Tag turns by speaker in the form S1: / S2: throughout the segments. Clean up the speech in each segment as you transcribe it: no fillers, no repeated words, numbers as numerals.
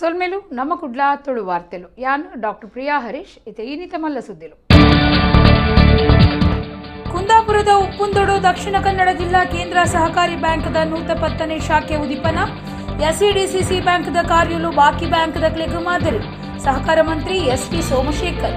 S1: ಸೊಲ್ಮೆಲು ನಮ್ಮ ಕುಡ್ಲ ತುಳು ವಾರ್ತೆಲು. ಯಾನ್ ಡಾಕ್ಟರ್ ಪ್ರಿಯಾ ಹರೀಶ್ ಇತ್ತೆ ಈನಿತ ಮಲ್ಲ ಸುದ್ದಿಲು. ಕುಂದಾಪುರದ ಉಪ್ಪುಂದೊಡು ದಕ್ಷಿಣ ಕನ್ನಡ ಜಿಲ್ಲಾ ಕೇಂದ್ರ ಸಹಕಾರಿ ಬ್ಯಾಂಕ್ದ 110ನೇ ಶಾಖೆ ಉದಿಪನ. ಎಸ್ಇಡಿಸಿಸಿ ಬ್ಯಾಂಕ್ದ ಕಾರ್ಯಲು ಬಾಕಿ ಬ್ಯಾಂಕ್ದ ಕ್ಲೆಗ್ ಮಾದರಿ. ಸಹಕಾರ ಮಂತ್ರಿ ಎಸ್ಟಿ ಸೋಮಶೇಖರ್.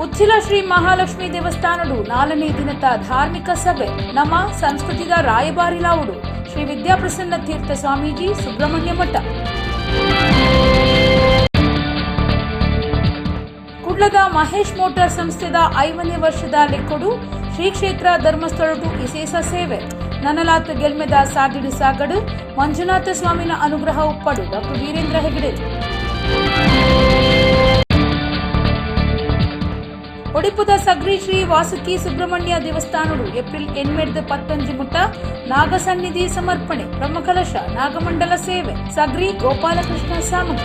S1: ಉಚ್ಚಿಲ ಶ್ರೀ ಮಹಾಲಕ್ಷ್ಮೀ ದೇವಸ್ಥಾನಡು 4ನೇ ದಿನದ ಧಾರ್ಮಿಕ ಸಭೆ. ನಮ್ಮ ಸಂಸ್ಕೃತಿದ ರಾಯಭಾರಿ ಲಾವುಡು ಶ್ರೀ ವಿದ್ಯಾಪ್ರಸನ್ನ ತೀರ್ಥ ಸ್ವಾಮೀಜಿ, ಸುಬ್ರಹ್ಮಣ್ಯ ಮಠ. ಕುಡ್ಲದ ಮಹೇಶ್ ಮೋಟಾರ್ ಸಂಸ್ಥೆದ 5ನೇ ವರ್ಷದ ಲೆಕ್ಕೊಡು ಶ್ರೀ ಕ್ಷೇತ್ರ ಧರ್ಮಸ್ಥಳಟು ವಿಶೇಷ ಸೇವೆ. ನನಲಾತ್ ಗೆಲ್ಮೆದ ಸಾದಿಡು ಸಾಗಡು ಮಂಜುನಾಥ ಸ್ವಾಮಿನ ಅನುಗ್ರಹ ಉಪ್ಪಡು. ಡಾಕ್ಟರ್ ವೀರೇಂದ್ರ ಹೆಗಡೆ. ಒಡಿಪುದ ಸಗ್ರಿ ಶ್ರೀ ವಾಸುಕಿ ಸುಬ್ರಹ್ಮಣ್ಯ ದೇವಸ್ಥಾನಡು ಏಪ್ರಿಲ್ 8 15 ಮುಟ್ಟ ನಾಗಸನ್ನಿಧಿ ಸಮರ್ಪಣೆ. ಬ್ರಹ್ಮಕಲಶ ನಾಗಮಂಡಲ ಸೇವೆ. ಸಗ್ರಿ ಗೋಪಾಲಕೃಷ್ಣ ಸಾಮಗ.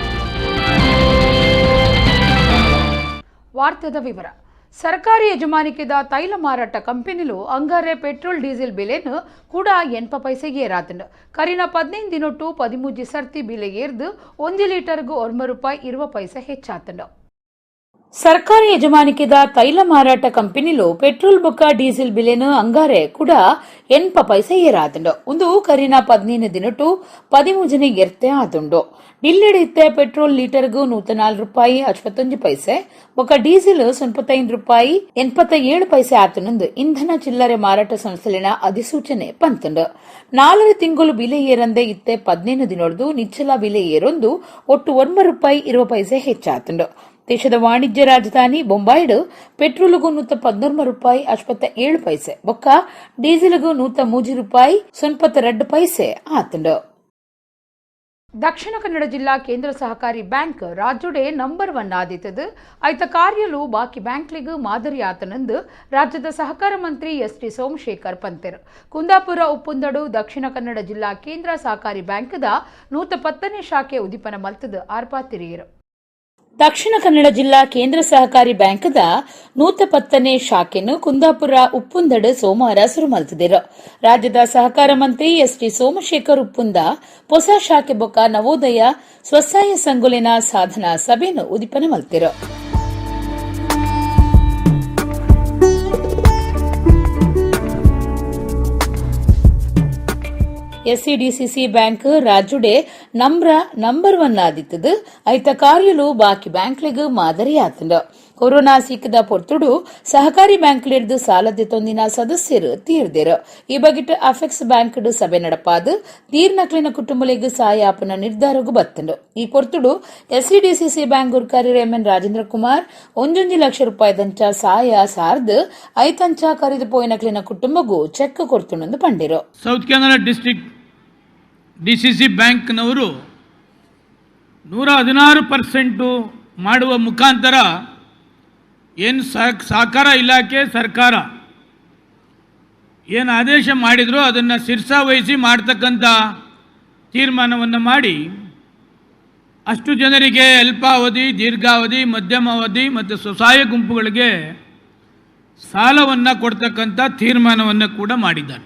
S1: ವಾರ್ತೆದ ವಿವರ. ಸರ್ಕಾರಿ ಯಜಮಾನಿಕೆದ ತೈಲ ಮಾರಾಟ ಕಂಪನಿಲು ಅಂಗಾರೆ ಪೆಟ್ರೋಲ್ ಡೀಸೆಲ್ ಬೆಲೆನು ಕೂಡ 80 ಪೈಸೆಗೆ ಏರಾತಂಡು. ಕರಿನ 15 ದಿನೊಟ್ಟು 13 ಸರ್ತಿ ಬೆಲೆ ಏರ್ದು 1 ಲೀಟರ್ಗೂ 1 ರೂಪಾಯಿ 20 ಪೈಸೆ ಹೆಚ್ಚಾತಂಡು. ಸರ್ಕಾರಿ ಯಜಮಾನಿಕೆದ ತೈಲ ಮಾರಾಟ ಕಂಪನಿಲು ಪೆಟ್ರೋಲ್ ಬೊಕ್ಕ ಡೀಸೆಲ್ ಬಿಲೆನು ಅಂಗಾರೆ ಕೂಡ 80 ಪೈಸೆ ಏರಾತಂಡು. ಒಂದು ಕರಿನ 15 ದಿನಟು 13 ಎರ್ತೆ ಆತುಂಡು. ಡಿಲ್ಲೆಡ್ ಇತ್ತೆ ಪೆಟ್ರೋಲ್ ಲೀಟರ್ಗೂ 104 ರೂಪಾಯಿ 65 ಪೈಸೆ ಬೊಕ್ಕ ಡೀಸೆಲ್ 95 ರೂಪಾಯಿ 87 ಪೈಸೆ ಆತನಂದು ಇಂಧನ ಚಿಲ್ಲರೆ ಮಾರಾಟ ಸಂಸ್ಥೆಲಿನ ಅಧಿಸೂಚನೆ ಪಂತುಂಡು. 4 ತಿಂಗಳು ಬಿಲೆ ಏರಂದೆ ಇತ್ತೆ 15 ದಿನೊಡ್ದು ನಿಚ್ಚಲ ಬಿಲೆ ಏರೊಂದು ಒಟ್ಟು 1 ರೂಪಾಯಿ 20 ಪೈಸೆ ಹೆಚ್ಚಾತುಂಡು. ದೇಶದ ವಾಣಿಜ್ಯ ರಾಜಧಾನಿ ಬೊಂಬಾಯಿಡು ಪೆಟ್ರೋಲ್ಗೂ 113 ರೂಪಾಯಿ 67 ಪೈಸೆ ಬೊಕ್ಕ ಡೀಸೆಲ್ಗೂ 103 ರೂಪಾಯಿ 92 ಪೈಸೆ ಆತುಂಡು. ದಕ್ಷಿಣ ಕನ್ನಡ ಜಿಲ್ಲಾ ಕೇಂದ್ರ ಸಹಕಾರಿ ಬ್ಯಾಂಕ್ ರಾಜ್ಯಡೆ ನಂಬರ್ 1 ಆದಿತ್ತದು. ಐತ ಕಾರ್ಯಲು ಬಾಕಿ ಬ್ಯಾಂಕ್ಲಿಗೂ ಮಾದರಿ ಆತನಂದು ರಾಜ್ಯದ ಸಹಕಾರ ಮಂತ್ರಿ ಎಸ್ ಟಿ ಸೋಮಶೇಖರ್ ಪಂತೆರು. ಕುಂದಾಪುರ ಉಪ್ಪುಂದಡು ದಕ್ಷಿಣ ಕನ್ನಡ ಜಿಲ್ಲಾ ಕೇಂದ್ರ ಸಹಕಾರಿ ಬ್ಯಾಂಕ್ದ 110ನೇ ಶಾಖೆ ಉದಿಪನ ಮಲ್ತದು ಆರ್ಪಾತಿರಿಯರು. ದಕ್ಷಿಣ ಕನ್ನಡ ಜಿಲ್ಲಾ ಕೇಂದ್ರ ಸಹಕಾರಿ ಬ್ಯಾಂಕ್ದ 110ನೇ ಶಾಖೆಯನ್ನು ಕುಂದಾಪುರ ಉಪ್ಪುಂದಡು ಸೋಮವಾರ ಶುರು ಮಲ್ತಿದ್ದರು. ರಾಜ್ಯದ ಸಹಕಾರ ಮಂತ್ರಿ ಎಸ್ ಟಿ ಸೋಮಶೇಖರ್ ಉಪ್ಪುಂದ ಹೊಸ ಶಾಖೆ ಬೊಕ್ಕ ನವೋದಯ ಸ್ವಸಹಾಯ ಸಂಘುಲಿನ ಸಾಧನಾ ಸಭೆಯನ್ನು ಉದಿಪನ ಮಲ್ತಿರು. ಎಸ್ಸಿಡಿಸಿಸಿ ಬ್ಯಾಂಕ್ ರಾಜ್ಯುಡೆ ನಂಬರ್ 1 ಆದಿತ್ತದು. ಐತ ಕಾರ್ಯಲು ಬಾಕಿ ಬ್ಯಾಂಕ್ಲಿಗ್ ಮಾದರಿ ಆತಂಡು. ಕೊರೋನಾ ಸೀಕದ ಪೊರ್ತುಡು ಸಹಕಾರಿ ಬ್ಯಾಂಕ್ಲಿಡ್ದು ಸಾಲದ ತೊಂದಿನ ಸದಸ್ಯರು ತೀರ್ದಿರು. ಈ ಬಗೆಟ್ ಅಫೆಕ್ಸ್ ಬ್ಯಾಂಕ್ ಸಭೆ ನಡಪಾದು ತೀರ್ನಕ್ಲಿನ ಕುಟುಂಬಲಿಗ್ ಸಹಾಯಾಪನ ನಿರ್ಧಾರಗು ಬತ್ತಂಡು. ಈ ಪೊರ್ತುಡು ಎಸ್ಸಿಡಿಸಿಸಿ ಬ್ಯಾಂಕ್ ಗುರ್ಕಾರ್ಯರು ಎಂಎನ್ ರಾಜೇಂದ್ರ ಕುಮಾರ್ 1 ಲಕ್ಷ ರೂಪಾಯಿ ದಂಚ ಸಹಾಯ ಸಾರ್ದು ಐತಂಚ ಕರಿದು ಪೋಯಿನಕ್ಲಿನ ಕುಟುಂಬಗೂ ಚೆಕ್ ಕೊಡ್ತುಂಡು ಪಂಡಿರು.
S2: South Canara district DCC ಬ್ಯಾಂಕ್ನವರು 116% ಮಾಡುವ ಮುಖಾಂತರ ಏನು ಸಹಕಾರ ಇಲಾಖೆ ಸರ್ಕಾರ ಏನು ಆದೇಶ ಮಾಡಿದ್ರೋ ಅದನ್ನು ಶಿರಸಾವಹಿಸಿ ಮಾಡ್ತಕ್ಕಂಥ ತೀರ್ಮಾನವನ್ನು ಮಾಡಿ ಅಷ್ಟು ಜನರಿಗೆ ಅಲ್ಪಾವಧಿ, ದೀರ್ಘಾವಧಿ, ಮಧ್ಯಮಾವಧಿ ಮತ್ತು ಸ್ವಸಹಾಯ ಗುಂಪುಗಳಿಗೆ ಸಾಲವನ್ನು ಕೊಡ್ತಕ್ಕಂಥ ತೀರ್ಮಾನವನ್ನು ಕೂಡ ಮಾಡಿದ್ದಾರೆ.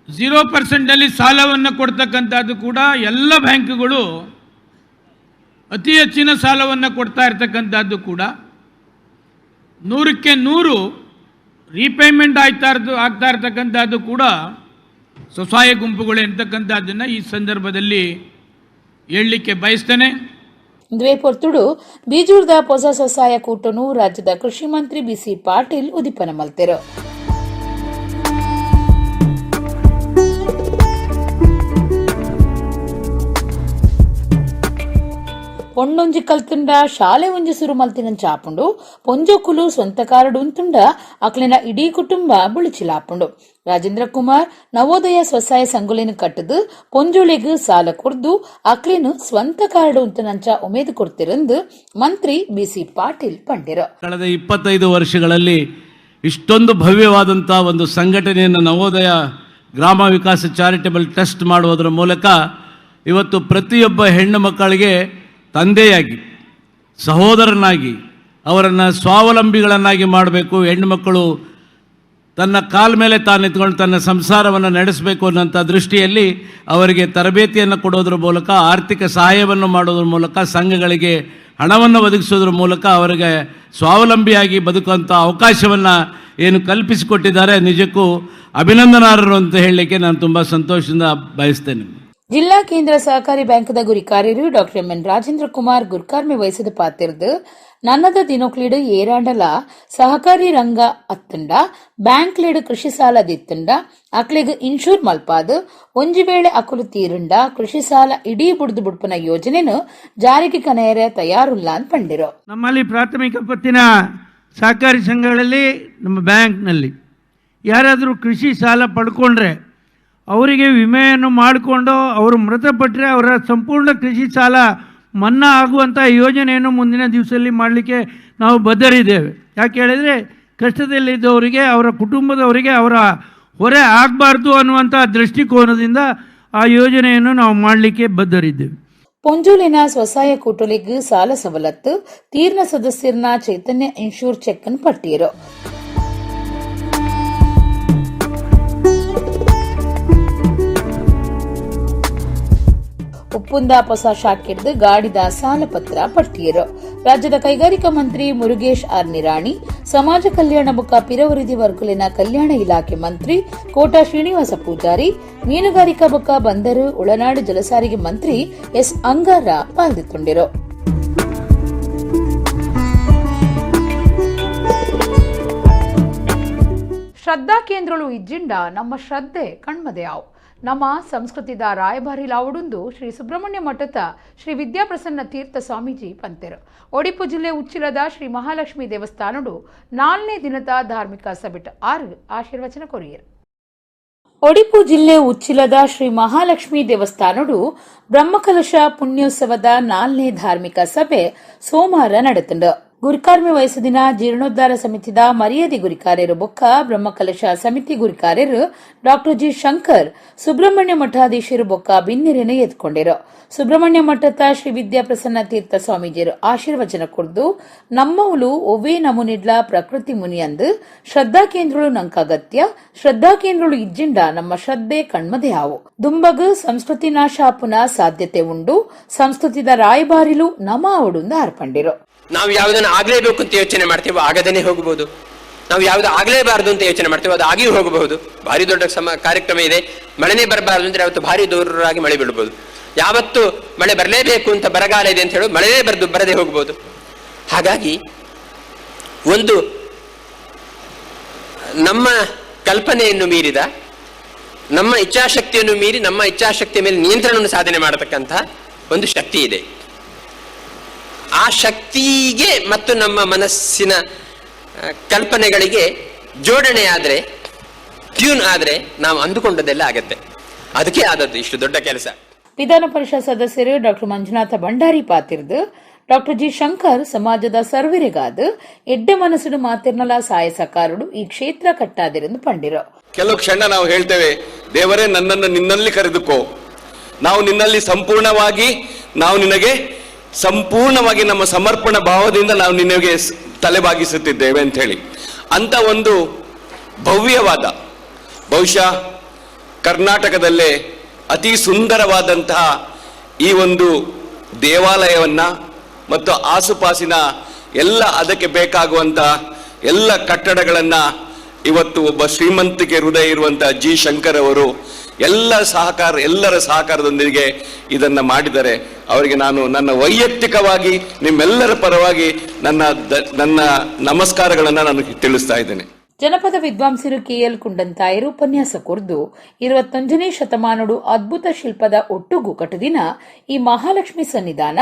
S2: 0%ಲ್ಲಿ ಸಾಲವನ್ನು ಕೊಡ್ತಕ್ಕಂಥದ್ದು ಕೂಡ ಎಲ್ಲ ಬ್ಯಾಂಕುಗಳು ಅತಿ ಹೆಚ್ಚಿನ ಸಾಲವನ್ನು ಕೊಡ್ತಾ ಇರ್ತಕ್ಕಂಥದ್ದು ಕೂಡ 100ಕ್ಕೆ 100 ರೀಪೇಮೆಂಟ್ ಆಗ್ತಾ ಇರ್ತಕ್ಕಂಥದ್ದು ಕೂಡ ಸ್ವಸಹಾಯ ಗುಂಪುಗಳು ಎಂತಕ್ಕಂಥದ್ದನ್ನು ಈ ಸಂದರ್ಭದಲ್ಲಿ ಹೇಳಲಿಕ್ಕೆ ಬಯಸ್ತೇನೆ.
S1: ದ್ವೇ ಪೊರ್ತುಡು ಬೀಜೂರ್ದ ಪೊಸ ಸ್ವಸಹಾಯ ಕೂಟನು ರಾಜ್ಯದ ಕೃಷಿ ಮಂತ್ರಿ ಬಿಸಿ ಪಾಟೀಲ್ ಉದಿಪನ ಮಲ್ತೆರು. ಪೊಣ್ಣೊಂಜಿ ಕಲ್ತುಂಡ ಶಾಲೆ ಒಂಜಿ ಸುರು ಮಲ್ತಿನಂಚಾಪುಂಡು. ಪೊಂಜೋಕುಲು ಸ್ವಂತ ಕಾರಡು ಉಂತುಂಡ ಅಕ್ಲಿನ ಇಡೀ ಕುಟುಂಬ ಬುಳಿಚಿಲಾಪುಂಡು. ರಾಜೇಂದ್ರ ಕುಮಾರ್ ನವೋದಯ ಸ್ವಸಹಾಯ ಸಂಗುಲಿನ ಕಟ್ಟದು ಪೊಂಜೋಳಿಗ್ ಸಾಲ ಕೊರ್ದು ಅಕ್ಲಿನ ಸ್ವಂತ ಕಾರ್ಡ್ ಉಂತುನಂಚ ಉಮೇದು ಕೊಡ್ತಿರಂದು ಮಂತ್ರಿ ಬಿಸಿ ಪಾಟೀಲ್ ಪಂಡಿರು.
S3: ಕಳೆದ 25 ವರ್ಷಗಳಲ್ಲಿ ಇಷ್ಟೊಂದು ಭವ್ಯವಾದಂಥ ಒಂದು ಸಂಘಟನೆಯನ್ನು ನವೋದಯ ಗ್ರಾಮ ವಿಕಾಸ ಚಾರಿಟಬಲ್ ಟ್ರಸ್ಟ್ ಮಾಡುವುದರ ಮೂಲಕ ಇವತ್ತು ಪ್ರತಿಯೊಬ್ಬ ಹೆಣ್ಣು ಮಕ್ಕಳಿಗೆ ತಂದೆಯಾಗಿ, ಸಹೋದರನಾಗಿ ಅವರನ್ನು ಸ್ವಾವಲಂಬಿಗಳನ್ನಾಗಿ ಮಾಡಬೇಕು. ಹೆಣ್ಣು ಮಕ್ಕಳು ತನ್ನ ಕಾಲ ಮೇಲೆ ತಾನು ನಿಂತ್ಕೊಂಡು ತನ್ನ ಸಂಸಾರವನ್ನು ನಡೆಸಬೇಕು ಅನ್ನೋಂಥ ದೃಷ್ಟಿಯಲ್ಲಿ ಅವರಿಗೆ ತರಬೇತಿಯನ್ನು ಕೊಡೋದ್ರ ಮೂಲಕ, ಆರ್ಥಿಕ ಸಹಾಯವನ್ನು ಮಾಡೋದ್ರ ಮೂಲಕ, ಸಂಘಗಳಿಗೆ ಹಣವನ್ನು ಒದಗಿಸೋದ್ರ ಮೂಲಕ ಅವರಿಗೆ ಸ್ವಾವಲಂಬಿಯಾಗಿ ಬದುಕುವಂಥ ಅವಕಾಶವನ್ನು ಏನು ಕಲ್ಪಿಸಿಕೊಟ್ಟಿದ್ದಾರೆ, ನಿಜಕ್ಕೂ ಅಭಿನಂದನಾರ್ಹರು ಅಂತ ಹೇಳಲಿಕ್ಕೆ ನಾನು ತುಂಬ ಸಂತೋಷದಿಂದ ಬಯಸ್ತೇನೆ.
S1: ಜಿಲ್ಲಾ ಕೇಂದ್ರ ಸಹಕಾರಿ ಬ್ಯಾಂಕ್ದ ಗುರಿಕಾರ್ಯರು ಡಾಕ್ಟರ್ ಎಂಎನ್ ರಾಜೇಂದ್ರ ಕುಮಾರ್ ಗುರ್ಕಾರ್ಮೆ ವಹಿಸಿದ ಪಾತಿರ್ದು ನನ್ನದ ದಿನೊಕ್ಲಿಡು ಏರಾಂಡಲ ಸಹಕಾರಿ ರಂಗ ಅತ್ತಂಡ ಬ್ಯಾಂಕ್ಲಿಡು ಕೃಷಿ ಸಾಲ ದಿತ್ತಂಡ ಅಕ್ಲೆಗ್ ಇನ್ಶೂರ್ ಮಲ್ಪಾದು ಒಂಜಿ ವೇಳೆ ಅಕುಲು ತೀರುಂಡ ಕೃಷಿ ಸಾಲ ಇಡೀ ಬುಡ್ದು ಬುಡ್ಪನ ಯೋಜನೆನು ಜಾರಿಗೆ ಕನೆಯರೆ ತಯಾರುಲ್ಲ ಅಂತ ಪಂಡಿರು.
S4: ನಮ್ಮಲ್ಲಿ ಪ್ರಾಥಮಿಕ ಪತ್ತಿನ ಸಹಕಾರಿ ಸಂಘಗಳಲ್ಲಿ, ನಮ್ಮ ಬ್ಯಾಂಕ್ನಲ್ಲಿ ಯಾರಾದರೂ ಕೃಷಿ ಸಾಲ ಪಡ್ಕೊಂಡ್ರೆ ಅವರಿಗೆ ವಿಮೆಯನ್ನು ಮಾಡಿಕೊಂಡು ಅವರು ಮೃತಪಟ್ಟರೆ ಅವರ ಸಂಪೂರ್ಣ ಕೃಷಿ ಸಾಲ ಮನ್ನಾ ಆಗುವಂಥ ಯೋಜನೆಯನ್ನು ಮುಂದಿನ ದಿವಸದಲ್ಲಿ ಮಾಡಲಿಕ್ಕೆ ನಾವು ಬದ್ಧರಿದ್ದೇವೆ. ಯಾಕೆ ಹೇಳಿದರೆ ಕಷ್ಟದಲ್ಲಿದ್ದವರಿಗೆ, ಅವರ ಕುಟುಂಬದವರಿಗೆ ಅವರ ಹೊರೆ ಆಗಬಾರ್ದು ಅನ್ನುವಂಥ ದೃಷ್ಟಿಕೋನದಿಂದ ಆ ಯೋಜನೆಯನ್ನು ನಾವು ಮಾಡಲಿಕ್ಕೆ ಬದ್ಧರಿದ್ದೇವೆ.
S1: ಪೊಂಜುಲಿನ ಸ್ವಸಹಾಯ ಕೂಟೊಲಿಗ್ ಸಾಲ ಸವಲತ್ತು ತೀರ್ನ ಸದಸ್ಯರ್ನ ಚೈತನ್ಯ ಇನ್ಶೂರ್ ಚೆಕ್ ಅನ್ನು ಪಟ್ಟಿಯರು. ಉಪ್ಪುಂದ ಹೊಸ ಶಾಖೆಡ್ದು ಗಾಡಿದ ಸಾಲಪತ್ರ ಪಟ್ಟಿಯರು. ರಾಜ್ಯದ ಕೈಗಾರಿಕಾ ಮಂತ್ರಿ ಮುರುಗೇಶ್ ಆರ್ ನಿರಾಣಿ, ಸಮಾಜ ಕಲ್ಯಾಣ ಬುಕ್ಕ ಪಿರವರಿದಿ ವರ್ಗುಲಿನ ಕಲ್ಯಾಣ ಇಲಾಖೆ ಮಂತ್ರಿ ಕೋಟಾ ಶ್ರೀನಿವಾಸ ಪೂಜಾರಿ, ಮೀನುಗಾರಿಕಾ ಬುಕ್ಕ ಬಂದರು ಒಳನಾಡು ಜಲಸಾರಿಗೆ ಮಂತ್ರಿ ಎಸ್ ಅಂಗಾರ ಪಾಲ್ದಿತ್ತುಂಡಿರು. ಶ್ರದ್ಧಾ ಕೇಂದ್ರಗಳು ಇಜ್ಜಿಂಡ ನಮ್ಮ ಶ್ರದ್ಧೆ ಕಣ್ಮದೆಯಾವು. ನಮ್ಮ ಸಂಸ್ಕೃತಿದ ರಾಯಭಾರಿ ಲಾವುಡುಂದು ಶ್ರೀ ಸುಬ್ರಹ್ಮಣ್ಯ ಮಠದ ಶ್ರೀ ವಿದ್ಯಾಪ್ರಸನ್ನ ತೀರ್ಥ ಸ್ವಾಮೀಜಿ ಪಂತೆರು. ಒಡಿಪು ಜಿಲ್ಲೆ ಉಚ್ಚಿಲದ ಶ್ರೀ ಮಹಾಲಕ್ಷ್ಮೀ ದೇವಸ್ಥಾನಡು 4ನೇ ದಿನದ ಧಾರ್ಮಿಕ ಸಭೆಟ್ 6 ಆಶೀರ್ವಚನ ಕೊರಿಯರು. ಒಡಿಪು ಜಿಲ್ಲೆ ಉಚ್ಚಿಲದ ಶ್ರೀ ಮಹಾಲಕ್ಷ್ಮೀ ದೇವಸ್ಥಾನಡು ಬ್ರಹ್ಮಕಲಶ ಪುಣ್ಯೋತ್ಸವದ 4ನೇ ಧಾರ್ಮಿಕ ಸಭೆ ಸೋಮವಾರ ನಡೆತಂಡು. ಗುರಿಕಾರ್ಮೆ ವಯಸ್ಸು ದಿನ ಜೀರ್ಣೋದ್ಧಾರ ಸಮಿತಿದ ಮರ್ಯಾದೆ ಗುರಿಕಾರ್ಯರು ಬೊಕ್ಕ ಬ್ರಹ್ಮಕಲಶ ಸಮಿತಿ ಗುರಿಕಾರ್ಯರು ಡಾಕ್ಟರ್ ಜಿ ಶಂಕರ್ ಸುಬ್ರಹ್ಮಣ್ಯ ಮಠಾಧೀಶರು ಬೊಕ್ಕ ಬಿನ್ನಿರನ್ನು ಎತ್ಕೊಂಡಿರು. ಸುಬ್ರಹ್ಮಣ್ಯ ಮಠದ ಶ್ರೀ ವಿದ್ಯಾಪ್ರಸನ್ನ ತೀರ್ಥ ಸ್ವಾಮೀಜಿಯರು ಆಶೀರ್ವಚನ ಕೊಡ್ದು ನಮ್ಮವುಲು ಒವ್ವೇ ನಮುನಿಡ್ಲ ಪ್ರಕೃತಿ ಮುನಿಯಂದು ಶ್ರದ್ಧಾ ಕೇಂದ್ರಗಳು ನಂಕ ಅಗತ್ಯ, ಶ್ರದ್ಧಾ ಕೇಂದ್ರಗಳು ಇಜ್ಜಿಂಡ ನಮ್ಮ ಶ್ರದ್ಧೆ ಕಣ್ಮದೆ ಆವು. ದುಂಬಗು ಸಂಸ್ಕೃತಿ ನಾಶಾಪುನ ಸಾಧ್ಯತೆ ಉಂಡು, ಸಂಸ್ಕೃತಿದ ರಾಯಭಾರಿಲು ನಮ ಅವಡುಂದ ಅರ್ಪಂಡಿರು.
S5: ನಾವು ಯಾವುದನ್ನು ಆಗಲೇಬೇಕು ಅಂತ ಯೋಚನೆ ಮಾಡ್ತೀವೋ ಆಗದೇನೆ ಹೋಗಬಹುದು, ನಾವು ಯಾವುದು ಆಗಲೇಬಾರದು ಅಂತ ಯೋಚನೆ ಮಾಡ್ತೀವೋ ಅದು ಆಗಿಯೂ ಹೋಗಬಹುದು. ಭಾರಿ ದೊಡ್ಡ ಕಾರ್ಯಕ್ರಮ ಇದೆ, ಮಳೆನೇ ಬರಬಾರದು ಅಂದ್ರೆ ಅವತ್ತು ಭಾರಿ ದೂರಾಗಿ ಮಳೆ ಬೀಳ್ಬೋದು. ಯಾವತ್ತು ಮಳೆ ಬರಲೇಬೇಕು ಅಂತ ಬರಗಾಲ ಇದೆ ಅಂತ ಹೇಳಿ ಮಳೆನೇ ಬರದೆ ಹೋಗಬಹುದು. ಹಾಗಾಗಿ ಒಂದು ನಮ್ಮ ಕಲ್ಪನೆಯನ್ನು ಮೀರಿದ, ನಮ್ಮ ಇಚ್ಛಾಶಕ್ತಿಯನ್ನು ಮೀರಿ ನಮ್ಮ ಇಚ್ಛಾಶಕ್ತಿಯ ಮೇಲೆ ನಿಯಂತ್ರಣವನ್ನು ಸಾಧನೆ ಮಾಡತಕ್ಕಂತಹ ಒಂದು ಶಕ್ತಿ ಇದೆ. ಆ ಶಕ್ತಿಗೆ ಮತ್ತು ನಮ್ಮ ಮನಸ್ಸಿನ ಕಲ್ಪನೆಗಳಿಗೆ ಜೋಡಣೆ ಆದರೆ, ಟ್ಯೂನ್ ಆದರೆ ನಾವು ಅಂದುಕೊಂಡದ್ದೆಲ್ಲ ಆಗತ್ತೆ. ಅದಕ್ಕೆ ಆದದ್ದು ಇಷ್ಟು ದೊಡ್ಡ ಕೆಲಸ.
S1: ವಿಧಾನ ಪರಿಷತ್ ಸದಸ್ಯರು ಡಾಕ್ಟರ್ ಮಂಜುನಾಥ ಭಂಡಾರಿ ಪಾತಿರ್ದು ಡಾಕ್ಟರ್ ಜಿ ಶಂಕರ್ ಸಮಾಜದ ಸರ್ವರಿಗಾದ ಎಡ್ಡೆ ಮನಸ್ಸುಡು ಮಾತಿರ್ನಲ ಸಹಾಯ ಸಕಾರುಡು ಈ ಕ್ಷೇತ್ರ ಕಟ್ಟಾದಿರೆಂದು ಪಂಡಿರು.
S6: ಕೆಲವು ಕ್ಷಣ ನಾವು ಹೇಳ್ತೇವೆ, ದೇವರೇ ನನ್ನನ್ನು ನಿನ್ನಲ್ಲಿ ಕರೆದುಕೋ, ನಾವು ನಿನ್ನಲ್ಲಿ ಸಂಪೂರ್ಣವಾಗಿ, ನಾವು ನಿನಗೆ ಸಂಪೂರ್ಣವಾಗಿ ನಮ್ಮ ಸಮರ್ಪಣಾ ಭಾವದಿಂದ ನಾವು ನಿನಗೆ ತಲೆಬಾಗಿಸುತ್ತಿದ್ದೇವೆ ಅಂತ ಹೇಳಿ. ಅಂತ ಒಂದು ಭವ್ಯವಾದ, ಬಹುಶಃ ಕರ್ನಾಟಕದಲ್ಲೇ ಅತಿ ಸುಂದರವಾದಂತಹ ಈ ಒಂದು ದೇವಾಲಯವನ್ನ ಮತ್ತು ಆಸುಪಾಸಿನ ಎಲ್ಲ ಅದಕ್ಕೆ ಬೇಕಾಗುವಂತಹ ಎಲ್ಲ ಕಟ್ಟಡಗಳನ್ನ ಇವತ್ತು ಒಬ್ಬ ಶ್ರೀಮಂತಿಕೆ ಹೃದಯ ಇರುವಂತಹ ಜಿ ಶಂಕರ್ ಅವರು ಎಲ್ಲರ ಸಹಕಾರದೊಂದಿಗೆ ಇದನ್ನ ಮಾಡಿದರೆ ಅವರಿಗೆ ನಾನು ನನ್ನ ವೈಯಕ್ತಿಕವಾಗಿ ನಿಮ್ಮೆಲ್ಲರ ಪರವಾಗಿ ನನ್ನ ನಮಸ್ಕಾರಗಳನ್ನ ನಾನು ತಿಳಿಸ್ತಾ ಇದ್ದೇನೆ.
S1: ಜನಪದ ವಿದ್ವಾಂಸರು ಕೆಎಲ್ ಕುಂಡಂತಾಯರು ಉಪನ್ಯಾಸ ಕೊರ್ದು 21ನೇ ಶತಮಾನಡು ಅದ್ಭುತ ಶಿಲ್ಪದ ಒಟ್ಟುಗು ಕಟ್ಟುದಿನ ಈ ಮಹಾಲಕ್ಷ್ಮಿ ಸನ್ನಿಧಾನ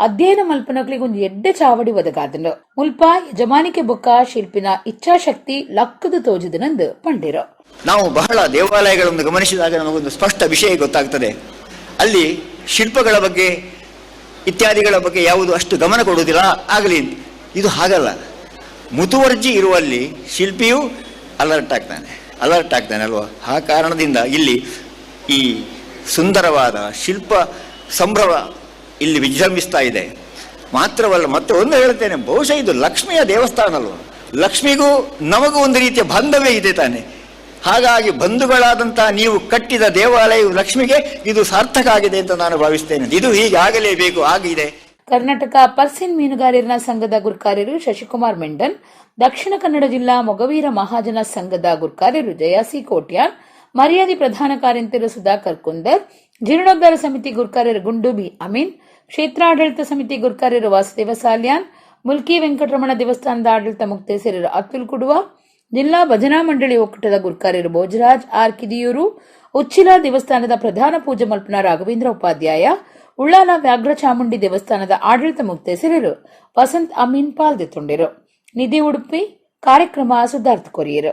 S1: ಅಧ್ಯಯನ ಮಲ್ಪನಕ್ಲಿಗೊಂದು ಎಡ್ಡೆ ಚಾವಡಿ ಒದಗಾದನು. ಮುಲ್ಪ ಯಜಮಾನಿಕೆ ಬೊಕ್ಕ ಶಿಲ್ಪಿನ ಇಚ್ಛಾಶಕ್ತಿ ಲಕ್ಕದು ತೋಜಿದನಂದು ಪಂಡಿರು.
S7: ನಾವು ಬಹಳ ದೇವಾಲಯಗಳನ್ನು ಗಮನಿಸಿದಾಗ ನಮಗೊಂದು ಸ್ಪಷ್ಟ ವಿಷಯ ಗೊತ್ತಾಗ್ತದೆ. ಅಲ್ಲಿ ಶಿಲ್ಪಗಳ ಬಗ್ಗೆ ಇತ್ಯಾದಿಗಳ ಬಗ್ಗೆ ಯಾವುದು ಅಷ್ಟು ಗಮನ ಕೊಡುವುದಿಲ್ಲ, ಆಗಲಿ ಇದು ಹಾಗಲ್ಲ. ಮುತುವರ್ಜಿ ಇರುವಲ್ಲಿ ಶಿಲ್ಪಿಯು ಅಲರ್ಟ್ ಆಗ್ತಾನೆ ಅಲ್ವಾ? ಆ ಕಾರಣದಿಂದ ಇಲ್ಲಿ ಈ ಸುಂದರವಾದ ಶಿಲ್ಪ ಸಂಭ್ರಮ ಇಲ್ಲಿ ವಿಜೃಂಭಿಸ್ತಾ ಇದೆ. ಮಾತ್ರವಲ್ಲ, ಮತ್ತೆ ಒಂದು ಹೇಳ್ತೇನೆ, ಬಹುಶಃ ಇದು ಲಕ್ಷ್ಮಿಯ ದೇವಸ್ಥಾನ ಅಲ್ವಾ? ಲಕ್ಷ್ಮಿಗೂ ನಮಗೂ ಒಂದು ರೀತಿಯ ಬಾಂಧವ್ಯ ಇದೆ ತಾನೆ. ಹಾಗಾಗಿ ಬಂಧುಗಳಾದಂತಹ ನೀವು ಕಟ್ಟಿದ ದೇವಾಲಯವು ಲಕ್ಷ್ಮಿಗೆ ಇದು ಸಾರ್ಥಕ ಆಗಿದೆ ಅಂತ ನಾನು ಭಾವಿಸ್ತೇನೆ. ಇದು ಹೀಗೆ ಆಗಲೇಬೇಕು, ಆಗಿದೆ.
S1: ಕರ್ನಾಟಕ ಪರ್ಸಿನ್ ಮೀನುಗಾರರ ಸಂಘದ ಗುರ್ಕಾರ್ಯರು ಶಶಿಕುಮಾರ್ ಮೆಂಡನ್, ದಕ್ಷಿಣ ಕನ್ನಡ ಜಿಲ್ಲಾ ಮೊಗವೀರ ಮಹಾಜನ ಸಂಘದ ಗುರ್ಕಾರ್ಯರು ಜಯಾಸಿ ಕೋಟ್ಯಾನ್, ಮರ್ಯಾದೆ ಪ್ರಧಾನ ಕಾರ್ಯಂತರು ಸುಧಾಕರ್ ಕುಂದರ್, ಜೀರ್ಣೋದ್ಧಾರ ಸಮಿತಿ ಗುರ್ಕಾರ್ಯರು ಗುಂಡು ಬಿ ಅಮೀನ್, ಕ್ಷೇತ್ರಾಡಳಿತ ಸಮಿತಿ ಗುರ್ಕಾರ್ಯರು ವಾಸುದೇವ ಸಾಲ್ಯಾನ್, ಮುಲ್ಕಿ ವೆಂಕಟರಮಣ ದೇವಸ್ಥಾನದ ಆಡಳಿತ ಮುಕ್ತೇಸರರು ಅತುಲ್ ಕುಡುವ, ಜಿಲ್ಲಾ ಭಜನಾ ಮಂಡಳಿ ಒಕ್ಕೂಟದ ಗುರ್ಕಾರ್ಯರು ಭೋಜರಾಜ್ ಆರ್ ಕಿದಿಯೂರು, ಉಚ್ಚಿಲ ದೇವಸ್ಥಾನದ ಪ್ರಧಾನ ಪೂಜೆ ಮಲ್ಪನ ರಾಘವೇಂದ್ರ ಉಪಾಧ್ಯಾಯ, ಉಳ್ಳಾಲ ವ್ಯಾಘ್ರ ಚಾಮುಂಡಿ ದೇವಸ್ಥಾನದ ಆಡಳಿತ ಮುಕ್ತೇಸರರು ವಸಂತ್ ಅಮೀನ್ ಪಾಲ್ದೆತ್ತೊಂಡಿರು. ನಿಧಿ ಉಡುಪಿ ಕಾರ್ಯಕ್ರಮ ಸುಧಾರ್ಥ ಕೊರಿಯರು.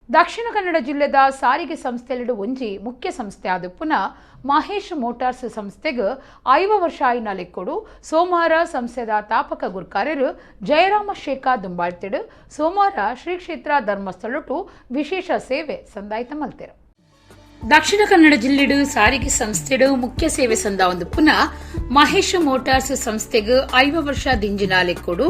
S1: ದಕ್ಷಿಣ ಕನ್ನಡ ಜಿಲ್ಲೆದ ಸಾರಿಗೆ ಸಂಸ್ಥೆಲಿಡು ಒಂಜಿ ಮುಖ್ಯ ಸಂಸ್ಥೆ ಆದ ಪುನಃ ಮಹೇಶ್ ಮೋಟಾರ್ಸ್ ಸಂಸ್ಥೆಗೆ 50 ವರ್ಷ ಆಯಿನ ಲೆಕ್ಕೊಡು ಸೋಮವಾರ ಸಂಸ್ಥೆದ ತಾಪಕ ಗುರ್ಕಾರ್ಯರು ಜಯರಾಮ ಶೇಖ ದುಂಬಾಳ್ತಿಡು ಸೋಮವಾರ ಶ್ರೀ ಕ್ಷೇತ್ರ ಧರ್ಮಸ್ಥಳಟು ವಿಶೇಷ ಸೇವೆ ಸಂದಾಯಿತ ಮಲ್ತೆರು. ದಕ್ಷಿಣ ಕನ್ನಡ ಜಿಲ್ಲೆಡು ಸಾರಿಗೆ ಸಂಸ್ಥೆಡು ಮುಖ್ಯ ಸೇವೆ ಸಂದ ಒಂದು ಪುನಃ ಮಹೇಶ್ ಮೋಟಾರ್ಸ್ ಸಂಸ್ಥೆಗೆ 50 ವರ್ಷ ದಿಂಜಿನ ಲೆಕ್ಕೊಡು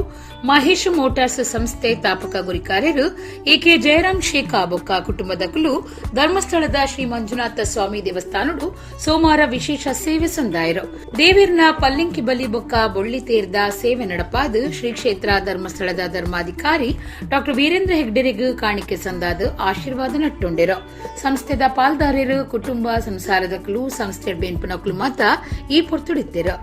S1: ಮಹೇಶ್ ಮೋಟಾರ್ಸ್ ಸಂಸ್ಥೆ ತಾಪಕ ಗುರಿಕಾರ್ಯರು ಎ ಕೆ ಜಯರಾಮ್ ಶೇಖ ಬೊಕ್ಕ ಕುಟುಂಬದಕುಲು ಧರ್ಮಸ್ಥಳದ ಶ್ರೀ ಮಂಜುನಾಥ ಸ್ವಾಮಿ ದೇವಸ್ಥಾನಡು ಸೋಮವಾರ ವಿಶೇಷ ಸೇವೆ ಸಂದಾಯರು. ದೇವಿರ್ನ ಪಲ್ಲಿಂಕಿ ಬಲಿ ಬೊಕ್ಕ ಬೊಳ್ಳಿ ತೇರ್ದ ಸೇವೆ ನಡಪಾದು ಶ್ರೀ ಕ್ಷೇತ್ರ ಧರ್ಮಸ್ಥಳದ ಧರ್ಮಾಧಿಕಾರಿ ಡಾ ವೀರೇಂದ್ರ ಹೆಗ್ಡೆರಿಗೂ ಕಾಣಿಕೆ ಸಂದಾದ ಆಶೀರ್ವಾದ ನಟ್ಟುಂಡಿರು. ಸಂಸ್ಥೆದ ಪಾಲ್ದಾರರು ಕುಟುಂಬ ಸಂಸಾರದಕ್ಲು ಸಂಸ್ಥೆ ಬೆನ್ಪುನಕ್ಲು ಮಾತ ಈ ಪೊರ್ತುಡಿತ್ತಿರು.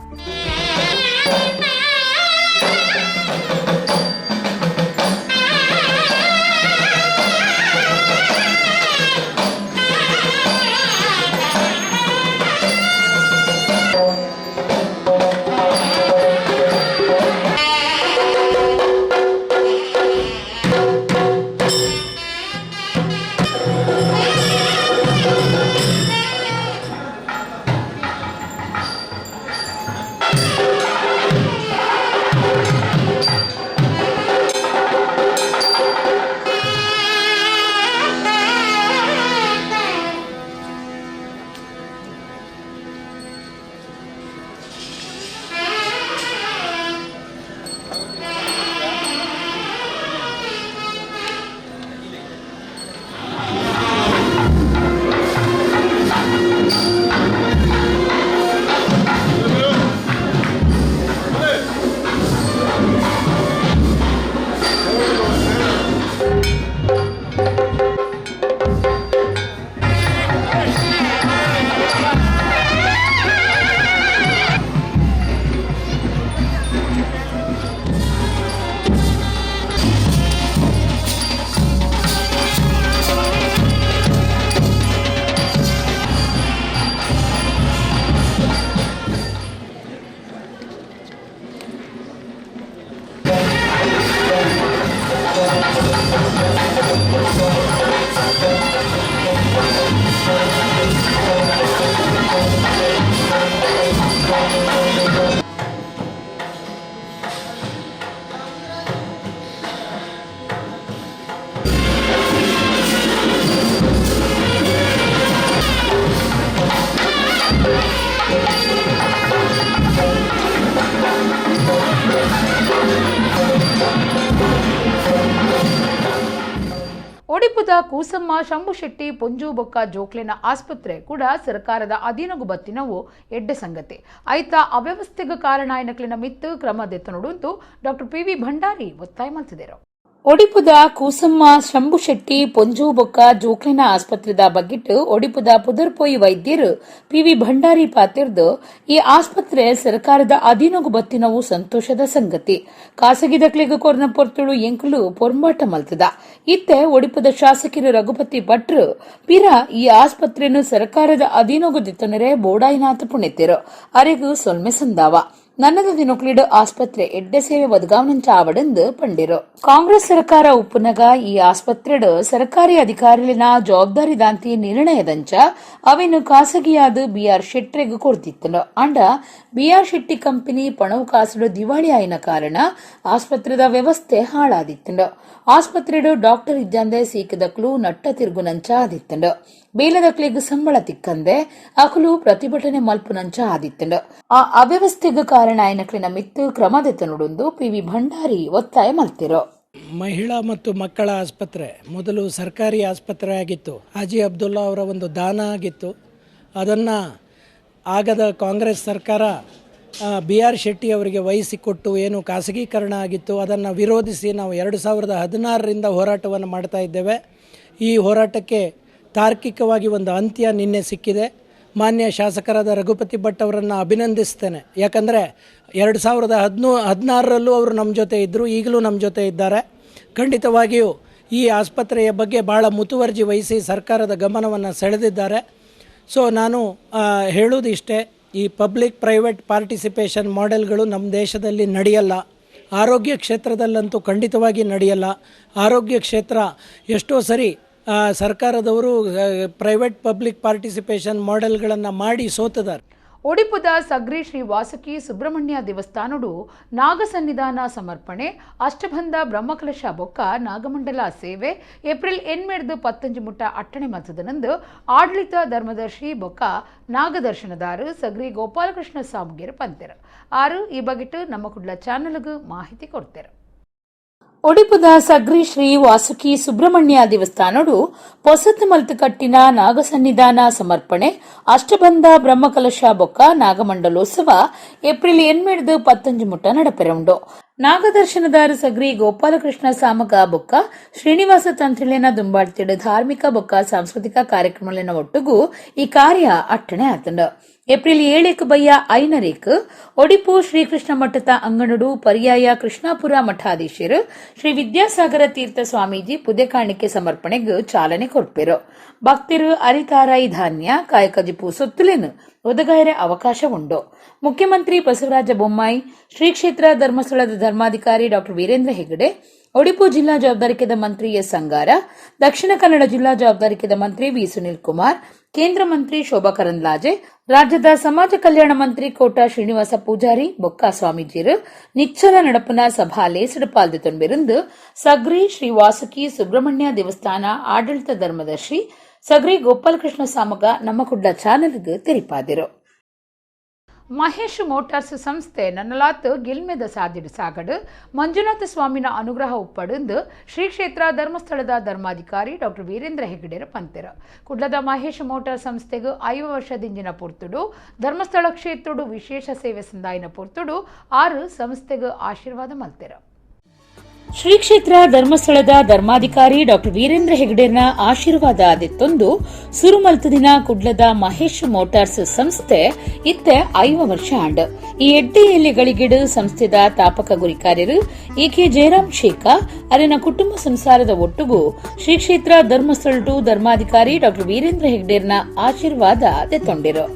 S1: ಒಡಿಪುದ ಕೂಸಮ್ಮ ಶಂಭುಶೆಟ್ಟಿ ಪೊಂಜು ಬೊಕ್ಕ ಜೋಕ್ಲೆನ ಆಸ್ಪತ್ರೆ ಕೂಡ ಸರ್ಕಾರದ ಅಧೀನಗು ಬತ್ತಿನವು ಎಡ್ಡೆ ಸಂಗತಿ. ಐತ ಅವ್ಯವಸ್ಥೆಗೆ ಕಾರಣ ಎನಕ್ಲಿನ ಮಿತ್ತು ಕ್ರಮ ದೆತ್ತನುಡುಂತು doctor P V Bhandari ಒತ್ತಾಯ ಮಲ್ತಿದರು. ಒಡಿಪುದ ಕೂಸಮ್ಮ ಶಂಭುಶೆಟ್ಟಿ ಪೊಂಜು ಬೊಕ್ಕ ಜೋಕ್ಲಿನ ಆಸ್ಪತ್ರೆದ ಬಗ್ಗಿಟ್ಟು ಒಡಿಪುದ ಪುದರ್ಪೋಯಿ ವೈದ್ಯರು ಪಿವಿ ಭಂಡಾರಿ ಪಾತಿರ್ದು ಈ ಆಸ್ಪತ್ರೆ ಸರ್ಕಾರದ ಅಧೀನಗು ಬತ್ತಿನವು ಸಂತೋಷದ ಸಂಗತಿ. ಖಾಸಗಿ ದಕ್ಲಿಗೆ ಕೊರ್ನ ಪೊರ್ತುಳು ಎಂಕುಲು ಪೊರ್ಂಬಾಟ ಮಲ್ತದ. ಇತ್ತೆ ಒಡಿಪುದ ಶಾಸಕರು ರಘುಪತಿ ಭಟ್ರು ಪಿರ ಈ ಆಸ್ಪತ್ರೆಯನ್ನು ಸರ್ಕಾರದ ಅಧೀನಗು ದಿತ್ತನರೆ ಬೋಡಾಯಿನಾಥ ಪುಣೆತಿರು ಅರೆಗು ಸೊಲ್ಮೆ ಸಂದಾವ. ನನ್ನದ ದಿನೊಕ್ಲಿಡು ಆಸ್ಪತ್ರೆ ಎಡ್ಡೆ ಸೇವೆ ಒದಗಾವನಂಚ ಆವಡೆಂದು ಪಂಡಿರು. ಕಾಂಗ್ರೆಸ್ ಸರ್ಕಾರ ಉಪ್ಪುನಗ ಈ ಆಸ್ಪತ್ರೆಡು ಸರ್ಕಾರಿ ಅಧಿಕಾರಿಲಿನ ಜವಾಬ್ದಾರಿ ದಾಂತಿ ನಿರ್ಣಯದಂಚ ಅವೆನು ಖಾಸಗಿಯಾದ ಬಿಆರ್ ಶೆಟ್ಟರೆಗೂ ಕೊಡ್ತಿತ್ತನು. ಅಂಡ B R Shetty company ಪಣವು ಕಾಸುಡು ದಿವಾಳಿ ಆಯಿನ ಕಾರಣ ಆಸ್ಪತ್ರೆದ ವ್ಯವಸ್ಥೆ ಹಾಳಾದಿತ್ತನು. ಆಸ್ಪತ್ರೆಡು ಡಾಕ್ಟರ್ ಇಜ್ಜಂದೆ ಸೀಕದಕ್ಲು ನಟ್ಟ ತಿರುಗುನಂಚ ಆದಿತ್ತನು. ಬೇಲದಕ್ಲಿಗ್ ಸಂಬಳ ತಿಕ್ಕಂದೆ ಅಕಲು ಪ್ರತಿಭಟನೆ ಮಲ್ಪುನಂಚ ಆದಿತ್ತನು. ಆ ಅವ್ಯವಸ್ಥೆಗೆ ಕಾರಣ ಆಯ್ನಕ್ಲಿನ ಮಿತ್ತು ಕ್ರಮ ದೆತ್ತನುಡುಂದು ಪಿವಿ ಭಂಡಾರಿ ಒತ್ತಾಯ ಮಲ್ತಿರು.
S8: ಮಹಿಳಾ ಮತ್ತು ಮಕ್ಕಳ ಆಸ್ಪತ್ರೆ ಮೊದಲು ಸರ್ಕಾರಿ ಆಸ್ಪತ್ರೆ ಆಗಿತ್ತು. ಹಾಜಿ ಅಬ್ದುಲ್ಲಾ ಅವರ ಒಂದು ದಾನ ಆಗಿತ್ತು. ಅದನ್ನು ಆಗದ ಕಾಂಗ್ರೆಸ್ ಸರ್ಕಾರ ಬಿ ಆರ್ ಶೆಟ್ಟಿ ಅವರಿಗೆ ವಹಿಸಿಕೊಟ್ಟು ಏನು ಖಾಸಗೀಕರಣ ಆಗಿತ್ತು, ಅದನ್ನು ವಿರೋಧಿಸಿ ನಾವು 2016ರಿಂದ ಹೋರಾಟವನ್ನು ಮಾಡ್ತಾ ಇದ್ದೇವೆ. ಈ ಹೋರಾಟಕ್ಕೆ ತಾರ್ಕಿಕವಾಗಿ ಒಂದು ಅಂತ್ಯ ನಿನ್ನೆ ಸಿಕ್ಕಿದೆ. ಮಾನ್ಯ ಶಾಸಕರಾದ ರಘುಪತಿ ಭಟ್ ಅವರನ್ನು ಅಭಿನಂದಿಸ್ತೇನೆ. ಯಾಕಂದರೆ 2016ರಲ್ಲೂ ಅವರು ನಮ್ಮ ಜೊತೆ ಇದ್ದರು, ಈಗಲೂ ನಮ್ಮ ಜೊತೆ ಇದ್ದಾರೆ. ಖಂಡಿತವಾಗಿಯೂ ಈ ಆಸ್ಪತ್ರೆಯ ಬಗ್ಗೆ ಭಾಳ ಮುತುವರ್ಜಿ ವಹಿಸಿ ಸರ್ಕಾರದ ಗಮನವನ್ನು ಸೆಳೆದಿದ್ದಾರೆ. ಸೊ ನಾನು ಹೇಳೋದು ಇಷ್ಟೇ, ಈ public private participation ಮಾಡೆಲ್ಗಳು ನಮ್ಮ ದೇಶದಲ್ಲಿ ನಡೆಯಲ್ಲ. ಆರೋಗ್ಯ ಕ್ಷೇತ್ರದಲ್ಲಂತೂ ಖಂಡಿತವಾಗಿ ನಡೆಯಲ್ಲ. ಆರೋಗ್ಯ ಕ್ಷೇತ್ರ ಎಷ್ಟೋ ಸರಿ ಸರ್ಕಾರದವರು private public participation ಮಾಡೆಲ್ಗಳನ್ನು ಮಾಡಿ ಸೋತಿದ್ದಾರೆ.
S1: ಒಡಿಪುದ ಸಗ್ರಿ ಶ್ರೀ ವಾಸುಕಿ ಸುಬ್ರಹ್ಮಣ್ಯ ದೇವಸ್ಥಾನಡು ನಾಗಸನ್ನಿಧಾನ ಸಮರ್ಪಣೆ, ಅಷ್ಟಬಂಧ ಬ್ರಹ್ಮಕಲಶ ಬೊಕ್ಕ ನಾಗಮಂಡಲ ಸೇವೆ ಏಪ್ರಿಲ್ 8 15 ಮುಟ್ಟ ಅಟ್ಟಣೆ ಮಲ್ತದನಂದು ಆಡಳಿತ ಧರ್ಮದರ್ಶಿ ಬೊಕ್ಕ ನಾಗದರ್ಶನದಾರು ಸಗ್ರಿ ಗೋಪಾಲಕೃಷ್ಣ ಸಾಮುಗೇರು ಪಂತೆರು. ಆರು ಈ ಬಗೆಟ್ ನಮ್ಮ ಕುಡ್ಲ ಚಾನಲ್ಗೂ ಮಾಹಿತಿ ಕೊಡ್ತೇರು. ಒಡಿಪುದ ಸಗ್ರಿ ಶ್ರೀ ವಾಸುಕಿ ಸುಬ್ರಹ್ಮಣ್ಯ ದೇವಸ್ಥಾನಡು ಪೊಸತ್ ಮಲ್ತು ಕಟ್ಟಿನ ನಾಗಸನ್ನಿಧಾನ ಸಮರ್ಪಣೆ, ಅಷ್ಟಬಂಧ ಬ್ರಹ್ಮಕಲಶ ಬೊಕ್ಕ ನಾಗಮಂಡಲೋತ್ಸವ ಏಪ್ರಿಲ್ 8 15 ಮುಟ್ಟ ನಡಪೆರೆ ಉಂಡು. ನಾಗದರ್ಶನದಾರ ಸಗ್ರಿ ಗೋಪಾಲಕೃಷ್ಣ ಸಾಮಗ ಬೊಕ್ಕ ಶ್ರೀನಿವಾಸ ತಂತ್ರಿಲೇನ ದುಂಬಾಳ್ತಿಡು ಧಾರ್ಮಿಕ ಬೊಕ್ಕ ಸಾಂಸ್ಕೃತಿಕ ಕಾರ್ಯಕ್ರಮಲೇನ ಒಟ್ಟುಗು ಈ ಕಾರ್ಯ ಅಟ್ಟಣೆ ಆತಂಡು. ಏಪ್ರಿಲ್ 7 ಬಯ್ಯ 5ರೇಕ್ ಒಡಿಪು ಶ್ರೀಕೃಷ್ಣ ಮಠದ ಅಂಗಣಡು ಪರ್ಯಾಯ ಕೃಷ್ಣಾಪುರ ಮಠಾಧೀಶರು ಶ್ರೀ ವಿದ್ಯಾಸಾಗರ ತೀರ್ಥ ಸ್ವಾಮೀಜಿ ಪುದೆಕಾಣಿಕೆ ಸಮರ್ಪಣೆಗೆ ಚಾಲನೆ ಕೊಡ್ಪೆರು. ಭಕ್ತರು ಅರಿತಾರಾಯಿ ಧಾನ್ಯ ಕಾಯಕಜಿಪು ಸೊತ್ತುಲೇನು ಒದಗಾಯರೆ ಅವಕಾಶ ಉಂಡು. ಮುಖ್ಯಮಂತ್ರಿ ಬಸವರಾಜ ಬೊಮ್ಮಾಯಿ, ಶ್ರೀ ಕ್ಷೇತ್ರ ಧರ್ಮಸ್ಥಳದ ಧರ್ಮಾಧಿಕಾರಿ ಡಾ ವೀರೇಂದ್ರ ಹೆಗಡೆ, ಒಡಿಪು ಜಿಲ್ಲಾ ಜವಾಬ್ದಾರಿಕೆದ ಮಂತ್ರಿ ಎಸ್ ಅಂಗಾರ, ದಕ್ಷಿಣ ಕನ್ನಡ ಜಿಲ್ಲಾ ಜವಾಬ್ದಾರಿಕೆದ ಮಂತ್ರಿ ವಿ ಸುನೀಲ್ ಕುಮಾರ್, ಕೇಂದ್ರ ಮಂತ್ರಿ ಶೋಭಾ ಕರಂದ್ಲಾಜೆ, ರಾಜ್ಯದ ಸಮಾಜ ಕಲ್ಯಾಣ ಮಂತ್ರಿ ಕೋಟ ಶ್ರೀನಿವಾಸ ಪೂಜಾರಿ ಬೊಕ್ಕ ಸ್ವಾಮೀಜಿರು ನಿಚ್ಚಲ ನಡಪುನ ಸಭಾ ಲೇಸಡು ಪಾಲ್ದೆ ಸಗ್ರಿ ಶ್ರೀ ವಾಸುಕಿ ಸುಬ್ರಹ್ಮಣ್ಯ ದೇವಸ್ಥಾನ ಆಡಳಿತ ಧರ್ಮದರ್ಶಿ ಸಗ್ರಿ ಗೋಪಾಲಕೃಷ್ಣ ಸಾಮಗ ನಮ್ಮ ಕುಡ್ಲ ಚಾನೆಲ್ಗೆ ತೆರಿಪಾದಿರು. ಮಹೇಶ್ ಮೋಟಾರ್ಸ್ ಸಂಸ್ಥೆ ನನ್ನಲಾತ್ ಗಿಲ್ಮೆದ ಸಾದಿಡು ಸಾಗಡು, ಮಂಜುನಾಥ ಸ್ವಾಮಿನ ಅನುಗ್ರಹ ಉಪ್ಪಡೆಂದು ಶ್ರೀ ಕ್ಷೇತ್ರ ಧರ್ಮಸ್ಥಳದ ಧರ್ಮಾಧಿಕಾರಿ ಡಾಕ್ಟರ್ ವೀರೇಂದ್ರ ಹೆಗಡೆರ ಪಂತೆರ. ಕುಡ್ಲದ ಮಹೇಶ್ ಮೋಟಾರ್ ಸಂಸ್ಥೆಗೆ 5 ವರ್ಷದಿಂಜಿನ ಪೊರ್ತುಡು ಧರ್ಮಸ್ಥಳ ಕ್ಷೇತ್ರಡು ವಿಶೇಷ ಸೇವೆ ಸಂದಾಯಿನ ಪೊರ್ತುಡು 6 ಸಂಸ್ಥೆಗೆ ಆಶೀರ್ವಾದ ಮಲ್ತೆರ. ಶ್ರೀ ಕ್ಷೇತ್ರ ಧರ್ಮಸ್ಥಳದ ಧರ್ಮಾಧಿಕಾರಿ ಡಾಕ್ಟರ್ ವೀರೇಂದ್ರ ಹೆಗಡೆರ್ನ ಆಶೀರ್ವಾದ ಆದಿತ್ತೊಂದು ಸುರುಮಲ್ತದಿನ ಕುಡ್ಲದ ಮಹೇಶ್ ಮೋಟಾರ್ಸ್ ಸಂಸ್ಥೆ ಇತ್ತೆ 5 ವರ್ಷ ಆಂಡ್. ಈ ಎಡ್ಡೆಯಲ್ಲಿ ಗಳಿಗಿಡು ಸಂಸ್ಥೆದ ತಾಪಕ ಗುರಿಕಾರ್ಯರು ಎ ಕೆ ಜಯರಾಮ್ ಶೇಖ ಅರಿನ ಕುಟುಂಬ ಸಂಸಾರದ ಒಟ್ಟುಗು ಶ್ರೀ ಕ್ಷೇತ್ರ ಧರ್ಮಸ್ಥಳ ಧರ್ಮಾಧಿಕಾರಿ ಡಾಕ್ಟರ್ ವೀರೇಂದ್ರ ಹೆಗಡೆರ್ನ ಆಶೀರ್ವಾದ ತೆತ್ತೊಂಡಿರು.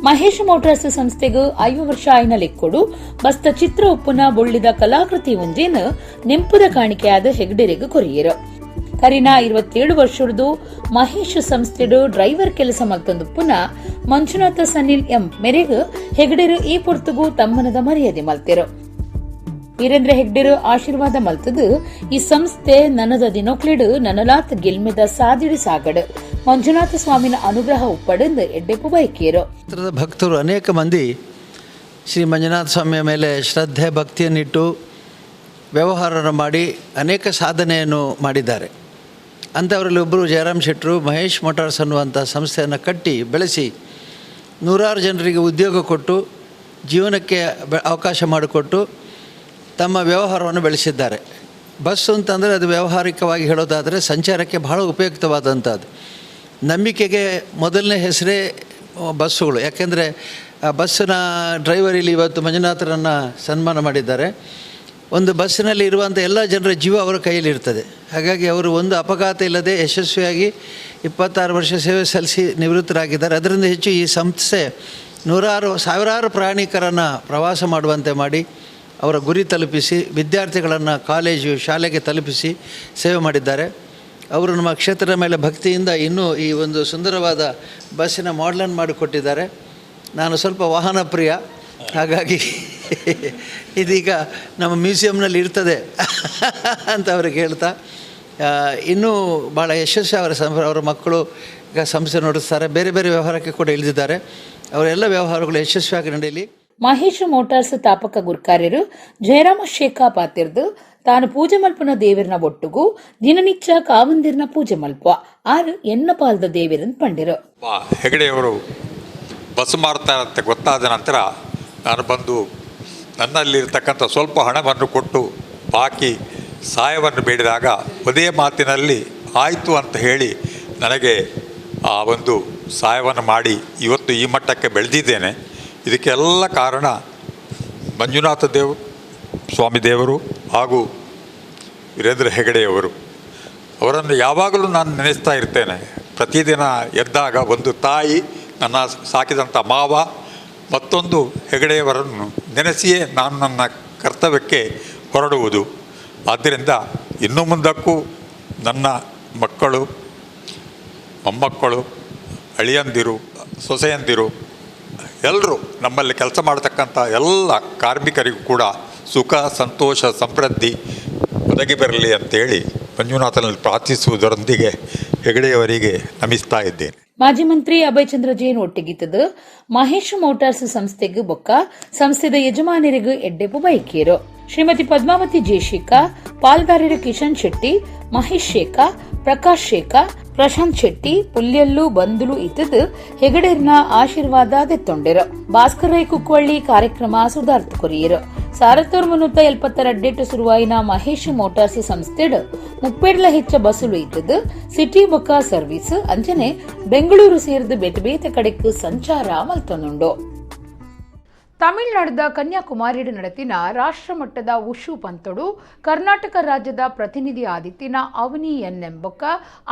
S1: ಮಹೇಶ್ ಮೋಟಾರ್ಸ್ ಸಂಸ್ಥೆಗೂ 5 ವರ್ಷ ಆಯ್ನ ಲೆಕ್ಕೊಡು ಬಸ್ತ ಚಿತ್ರ ಉಪ್ಪುನ ಬೊಳ್ಳಿದ ಕಲಾಕೃತಿ ಒಂಜೇನು ನೆಂಪುದ ಕಾಣಿಕೆಯಾದ ಹೆಗ್ಡೆರೆಗ್ ಕೊರಿಯರು. ಕರಿನ 27 ವರ್ಷದ್ದು ಮಹೇಶ್ ಸಂಸ್ಥೆಡು ಡ್ರೈವರ್ ಕೆಲಸ ಮಲ್ತೊಂದು ಪುನ ಮಂಜುನಾಥ ಸನಿಲ್ ಎಂ ಮೆರೆಗ್ ಹೆಗ್ಡೆರು ಈ ಪೊರ್ತುಗು ತಮ್ಮನದ ಮರ್ಯಾದೆ ಮಲ್ತೆರು. ವೀರೇಂದ್ರ ಹೆಗ್ಡೆರು ಆಶೀರ್ವಾದ ಮಲ್ತದು ಈ ಸಂಸ್ಥೆ ನನದ ದಿನೊಕ್ಲಿಡು ನನಲಾತ್ ಗೆಲ್ಮೆದ ಸಾದಿಡಿ ಸಾಗಡು, ಮಂಜುನಾಥ ಸ್ವಾಮಿನ ಅನುಗ್ರಹ ಉಪ್ಪಡೆಂದು ಎಡ್ಡೆಪು ಬಯಕಿಯರು.
S9: ಭಕ್ತರು ಅನೇಕ ಮಂದಿ ಶ್ರೀ ಮಂಜುನಾಥ ಸ್ವಾಮಿಯ ಮೇಲೆ ಶ್ರದ್ಧೆ ಭಕ್ತಿಯನ್ನಿಟ್ಟು ವ್ಯವಹಾರವನ್ನು ಮಾಡಿ ಅನೇಕ ಸಾಧನೆಯನ್ನು ಮಾಡಿದ್ದಾರೆ. ಅಂಥವರಲ್ಲಿ ಒಬ್ಬರು ಜಯರಾಮ್ ಶೆಟ್ಟರು ಮಹೇಶ್ ಮೋಟಾರ್ಸ್ ಅನ್ನುವಂಥ ಸಂಸ್ಥೆಯನ್ನು ಕಟ್ಟಿ ಬೆಳೆಸಿ ನೂರಾರು ಜನರಿಗೆ ಉದ್ಯೋಗ ಕೊಟ್ಟು ಜೀವನಕ್ಕೆ ಅವಕಾಶ ಮಾಡಿಕೊಟ್ಟು ತಮ್ಮ ವ್ಯವಹಾರವನ್ನು ಬೆಳೆಸಿದ್ದಾರೆ. ಬಸ್ಸು ಅಂತಂದರೆ ಅದು ವ್ಯಾವಹಾರಿಕವಾಗಿ ಹೇಳೋದಾದರೆ ಸಂಚಾರಕ್ಕೆ ಬಹಳ ಉಪಯುಕ್ತವಾದಂಥದ್ದು. ನಂಬಿಕೆಗೆ ಮೊದಲನೇ ಹೆಸರೇ ಬಸ್ಸುಗಳು. ಯಾಕೆಂದರೆ ಆ ಬಸ್ಸಿನ ಡ್ರೈವರ್ ಇಲ್ಲಿ ಇವತ್ತು ಮಂಜುನಾಥರನ್ನು ಸನ್ಮಾನ ಮಾಡಿದ್ದಾರೆ. ಒಂದು ಬಸ್ಸಿನಲ್ಲಿ ಇರುವಂಥ ಎಲ್ಲ ಜನರ ಜೀವ ಅವರ ಕೈಯಲ್ಲಿರ್ತದೆ. ಹಾಗಾಗಿ ಅವರು ಒಂದು ಅಪಘಾತ ಇಲ್ಲದೆ ಯಶಸ್ವಿಯಾಗಿ 26 ವರ್ಷ ಸೇವೆ ಸಲ್ಲಿಸಿ ನಿವೃತ್ತರಾಗಿದ್ದಾರೆ. ಅದರಿಂದ ಹೆಚ್ಚು ಈ ಸಂಸ್ಥೆ ನೂರಾರು ಸಾವಿರಾರು ಪ್ರಯಾಣಿಕರನ್ನು ಪ್ರವಾಸ ಮಾಡುವಂತೆ ಮಾಡಿ ಅವರ ಗುರಿ ತಲುಪಿಸಿ ವಿದ್ಯಾರ್ಥಿಗಳನ್ನು ಕಾಲೇಜು ಶಾಲೆಗೆ ತಲುಪಿಸಿ ಸೇವೆ ಮಾಡಿದ್ದಾರೆ. ಅವರು ನಮ್ಮ ಕ್ಷೇತ್ರದ ಮೇಲೆ ಭಕ್ತಿಯಿಂದ ಇನ್ನೂ ಈ ಒಂದು ಸುಂದರವಾದ ಬಸ್ಸಿನ ಮಾಡಲನ್ನು ಮಾಡಿಕೊಟ್ಟಿದ್ದಾರೆ. ನಾನು ಸ್ವಲ್ಪ ವಾಹನ ಪ್ರಿಯ, ಹಾಗಾಗಿ ಇದೀಗ ನಮ್ಮ ಮ್ಯೂಸಿಯಂನಲ್ಲಿ ಇರ್ತದೆ ಅಂತ ಅವ್ರಿಗೆ ಹೇಳ್ತಾ, ಇನ್ನೂ ಭಾಳ ಯಶಸ್ವಿ ಅವರ ಮಕ್ಕಳು ಈಗ ಸಂಸ್ಥೆ ನಡೆಸ್ತಾರೆ, ಬೇರೆ ಬೇರೆ ವ್ಯವಹಾರಕ್ಕೆ ಕೂಡ ಇಳಿದಿದ್ದಾರೆ. ಅವರೆಲ್ಲ ವ್ಯವಹಾರಗಳು ಯಶಸ್ವಿಯಾಗಿ ನಡೆಯಲಿ.
S1: ಮಹೇಶ್ ಮೋಟಾರ್ಸ್ ತಾಪಕ ಗುರ್ಕಾರ್ಯರು ಜಯರಾಮ ಶೇಖಾ ಪಾತಿರ್ದು
S10: ತಾನು ಪೂಜೆ ಮಲ್ಪುನ ದೇವಿರ್ನ ಒಟ್ಟುಗು ದಿನನಿಚ್ಚ ಕಾವಂದಿರ್ನ ಪೂಜೆ ಮಲ್ಪ ಆರು ಎನ್ನ ಪಾಲ್ದ ದೇವಿರನ್ ಪಂಡಿರು.
S11: ಹೆಗಡೆಯವರು ಬಸ್ ಮಾರ್ತಾರೆ ಅಂತ ಗೊತ್ತಾದ ನಂತರ ನಾನು ಬಂದು ನನ್ನಲ್ಲಿರ್ತಕ್ಕಂಥ ಸ್ವಲ್ಪ ಹಣವನ್ನು ಕೊಟ್ಟು ಬಾಕಿ ಸಹಾಯವನ್ನು ಬೇಡಿದಾಗ ಒಂದೇ ಮಾತಿನಲ್ಲಿ ಆಯಿತು ಅಂತ ಹೇಳಿ ನನಗೆ ಆ ಒಂದು ಸಹಾಯವನ್ನು ಮಾಡಿ ಇವತ್ತು ಈ ಮಟ್ಟಕ್ಕೆ ಬೆಳೆದಿದ್ದೇನೆ. ಇದಕ್ಕೆಲ್ಲ ಕಾರಣ ಮಂಜುನಾಥ ದೇವ್ ಸ್ವಾಮಿ ದೇವರು ಹಾಗೂ ವೀರೇಂದ್ರ ಹೆಗಡೆಯವರು. ಅವರನ್ನು ಯಾವಾಗಲೂ ನಾನು ನೆನೆಸ್ತಾ ಇರ್ತೇನೆ. ಪ್ರತಿದಿನ ಎದ್ದಾಗ ಒಂದು ತಾಯಿ, ನನ್ನ ಸಾಕಿದಂಥ ಮಾವ, ಮತ್ತೊಂದು ಹೆಗಡೆಯವರನ್ನು ನೆನೆಸಿಯೇ ನಾನು ನನ್ನ ಕರ್ತವ್ಯಕ್ಕೆ ಹೊರಡುವುದು. ಆದ್ದರಿಂದ ಇನ್ನು ಮುಂದಕ್ಕೂ ನನ್ನ ಮಕ್ಕಳು, ಮೊಮ್ಮಕ್ಕಳು, ಅಳಿಯಂದಿರು, ಸೊಸೆಯಂದಿರು ಎಲ್ಲರೂ ನಮ್ಮಲ್ಲಿ ಕೆಲಸ ಮಾಡತಕ್ಕಂಥ ಎಲ್ಲ ಕಾರ್ಮಿಕರಿಗೂ ಕೂಡ ಸುಖ, ಸಂತೋಷ, ಸಮೃದ್ಧಿ ಒದಗಿ ಬರಲಿ ಅಂತೇಳಿ ಮಂಜುನಾಥನಲ್ಲಿ ಪ್ರಾರ್ಥಿಸುವುದರೊಂದಿಗೆ ಹೆಗಡೆಯವರಿಗೆ ನಮಿಸ್ತಾ ಇದ್ದೇನೆ.
S10: ಮಾಜಿ ಮಂತ್ರಿ ಅಭಯಚಂದ್ರ ಜೈನ್ ಒಟ್ಟಿಗಿತ್ತದು ಮಹೇಶ್ ಮೋಟಾರ್ಸ್ ಸಂಸ್ಥೆಗೆ ಬೊಕ್ಕ ಸಂಸ್ಥೆದ ಯಜಮಾನರಿಗೂ ಎಡ್ಡೆಪು ಬೈಕೇರು. ಶ್ರೀಮತಿ ಪದ್ಮಾವತಿ ಜಯಶೇಖ, ಪಾಲ್ದಾರರು ಕಿಶನ್ ಶೆಟ್ಟಿ, ಮಹೇಶ್ ಶೇಖ, ಪ್ರಕಾಶ್ ಶೇಖ, ಪ್ರಶಾಂತ್ ಶೆಟ್ಟಿ, ಪುಲ್ಯಲ್ಲು ಬಂದುಲು ಇತ್ತದು ಹೆಗಡೆರ್ನ ಆಶೀರ್ವಾದ ದೆತ್ತೊಂಡೆರು. ಭಾಸ್ಕರ್ ರೈ ಕುಕ್ವಳ್ಳಿ ಕಾರ್ಯಕ್ರಮ ಸುಧಾರ್ಥ ಕೊರಿಯರು. 1372 ಸುರುವಾಯಿನ ಮಹೇಶ್ ಮೋಟಾರ್ಸ್ ಸಂಸ್ಥೆಡ್ ಮುಪ್ಪೇಡ್ಲ ಹೆಚ್ಚ ಬಸ್ಸುಲು ಇತ್ತದು ಸಿಟಿ ಬೊಕ್ಕ ಸರ್ವಿಸ್ ಅಂಚನೆ ಬೆಂಗಳೂರು ಸೇರಿದ ಬೇತೆ ಬೇತೆ ಕಡೆಕ್ ಸಂಚಾರ ಮಲ್ತೊಂದುಂಡು.
S1: ತಮಿಳುನಾಡದ ಕನ್ಯಾಕುಮಾರಿಡು ನಡೆತಿನ ರಾಷ್ಟ್ರಮಟ್ಟದ ಉಷು ಪಂತೊಡು ಕರ್ನಾಟಕ ರಾಜ್ಯದ ಪ್ರತಿನಿಧಿ ಆದಿತ್ತಿನ ಅವನಿ ಎನ್ಎಂ ಬೊಕ್ಕ